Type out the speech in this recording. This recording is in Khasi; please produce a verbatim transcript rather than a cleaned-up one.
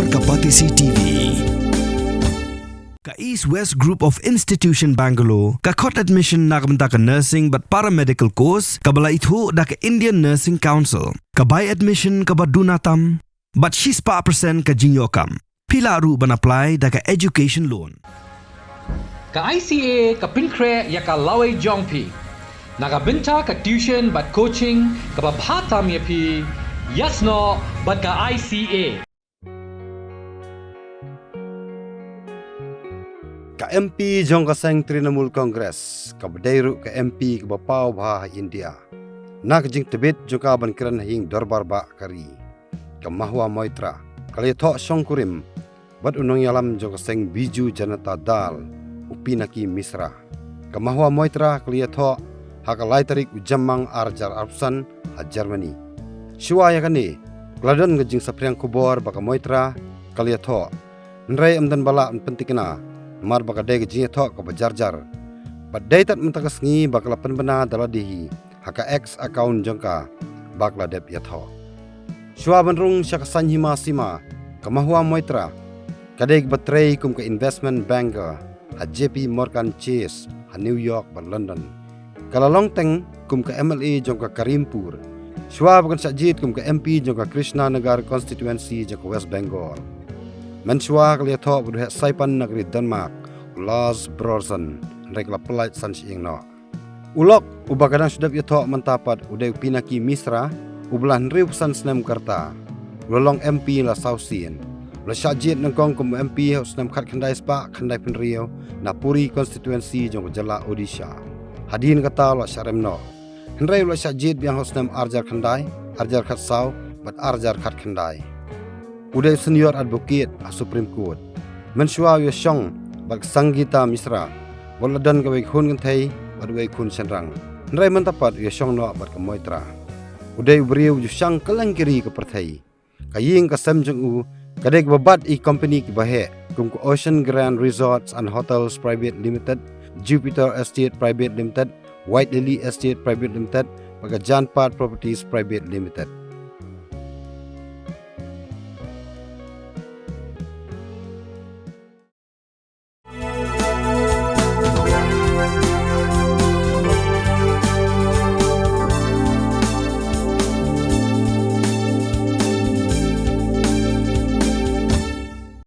Ka Batesi T V. Ka East West Group of Institution Bangalore ka khot admission na ka bynta ka nursing bad paramedical course kaba la ithuh da ka Indian Nursing Council. Ka bai admission kaba duna tam bad shispah percent ka jingïoh kam. Phi lah ruh ban apply da ka education loan. Ka I C A ka pynkhreh ïa ka lawei jong phi. Na ka bynta ka tuition bad coaching kaba bha tam ïa phi, ïasnoh bad ka I C A. Ka M P jong ka seng Trinamool Congress, kaba dei ruh ka M P kaba paw bha ha India, na ka jingtbit jong ka ban kren ha ïing dorbar bah ka ri, ka Mahua Moitra ka la ïathoh shongkurim bad u nongïalam jong ka seng Biju Janata Dal, u Pinaki Misra. Ka Mahua Moitra ka la ïathoh ha ka lai tarik u Jymmang ar hajar arphew san ha Germany. Shuwa ïa kane, ka la don ka jingsaphriang khubor ba ka Moitra ka la ïathoh. Hynrei ym don ba lah ban pynthikna namar ba ka dei ka jingïathoh kaba jarjar. Bad dei tad mynta ka sngi ba ka la pynbna da lade hi ha ka X account jong ka ba ka la dep ïathoh. Shuwa ban rung sha ka saiñ hima sima, ka Mahua Moitra ka dei kaba trei kum ka investment banker ha J P Morgan Chase ha New York bad London. Ka la long teng kum ka M L A jong ka Karimpur, shuwa ba kan shah jied kum ka M P jong ka Krishnanagar constituency jong ka West Bengal. Mynshuwa ka la ïathoh bad u heh saipan na ka ri Denmark, u Lars Brorson, hynrei ka la pyllait san shyieng noh. U lok uba ka dang shu dep ïathoh mynta pat u dei u Pinaki Misra, uba la hynriewphew san snem ka rta. U la long M P la saw sien. U la shah jied nyngkong kum u M P ha u snem khatkhyndai spah khyndai phew hynriew na Puri constituency jong ka jylla Odisha. Hadien kata u la shah rem noh. Hynrei u la shah jied biang ha u snem ar hajar khyndai, ar hajar khatsaw bad ar hajar khatkhyndai. U dei u senior advocate ha Supreme Court. Mynshuwa u ïashong bad ka Sangeeta Misra, bad u la don kawei ka khun kynthei bad uwei u khun shynrang. Hynrei mynta pat u ïashong noh bad ka Moitra. U dei u briew u ju shang kylleng ki ri ka pyrthei. Ka ïing ka sem jong u ka dei kaba bat ïa ki company kiba heh kum ka Ocean Grand Resorts and Hotels Private Limited, Jupiter Estate Private Limited, White Lily Estate Private Limited bad ka Janpat Properties Private Limited.